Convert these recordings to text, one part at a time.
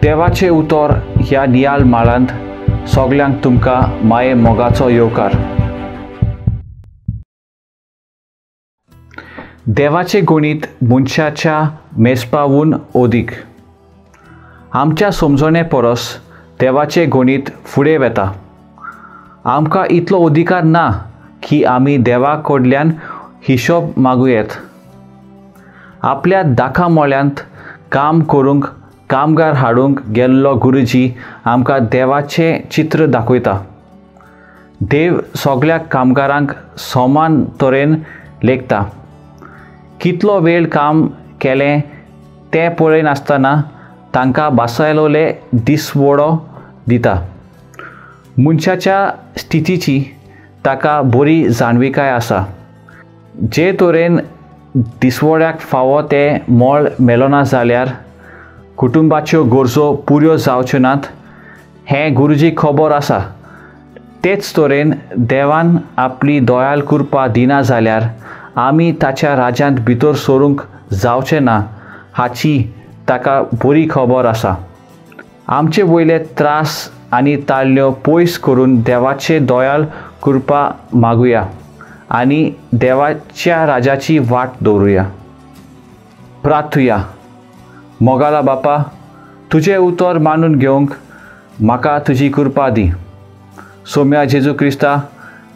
देवाचें उतर ह्या नियाळ माळांत सगल्यांक तुमकां माये मोगाचो येवकार. देवाचें गणीत मनशाच्या मेजपावून अदीक. आमच्या समजणे परस देवाचें गणीत फुडें वता. आमकां इतलो अधिकार ना की आमी देवा कडल्यान हिशोब मागूं येत. आपल्या दाखा मोळ्यांत काम करूंक कामगार हाडूंक गेल्लो गुरुजी आमकां देवाचें चित्र दाखयता. देव सगळ्या कामगारांक समान तरेन लेखता. कितलो वेळ काम केलें तें पळयनासतना तांकां बासायलोले दिसवडो दिता. मनशाच्या स्थितीची ताका बरी जाणविकाय आसा. जे तरेन दिसवड्याक फावो तें मोल मेळना जाल्यार कुटुंबाच्यो गरजो पुऱ्यो जावच्यो नात हें गुरुजी खबर आसा. तेच तरेन देवान आपली दयाल कृपा दिना जाल्यार आमी ताच्या राज्यांत भितर सरूंक जावचें ना हाची ताका बरी खबर आसा. आमचे वयले त्रास आनी ताळण्यो पयस करून देवाचे दयाल कृपा मागुया आनी देवाच्या राजाची वाट दवरुया. प्रार्थुया. मोगाला बापा, तुजें उतर मानून घेवंक म्हाका तुजी कृपा दी. सोम्या जेजू क्रिस्ता,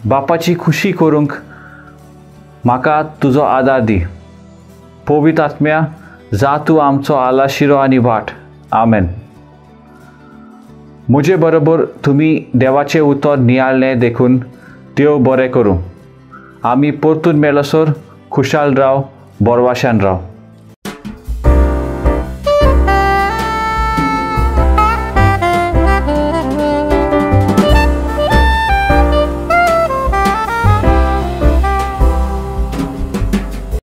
बापाची खुशी करूंक म्हाका तुजो आदार दी. पवित्र आत्म्या, जा तूं आमचो आलाशिरो आनी वाट. आमेन. म्हजे बरोबर तुमी देवाचें उतर नियाळ्ळें देखून देव बरें करूं. आमी परतून मेळसर खुशाल राव, बरवाशान राव.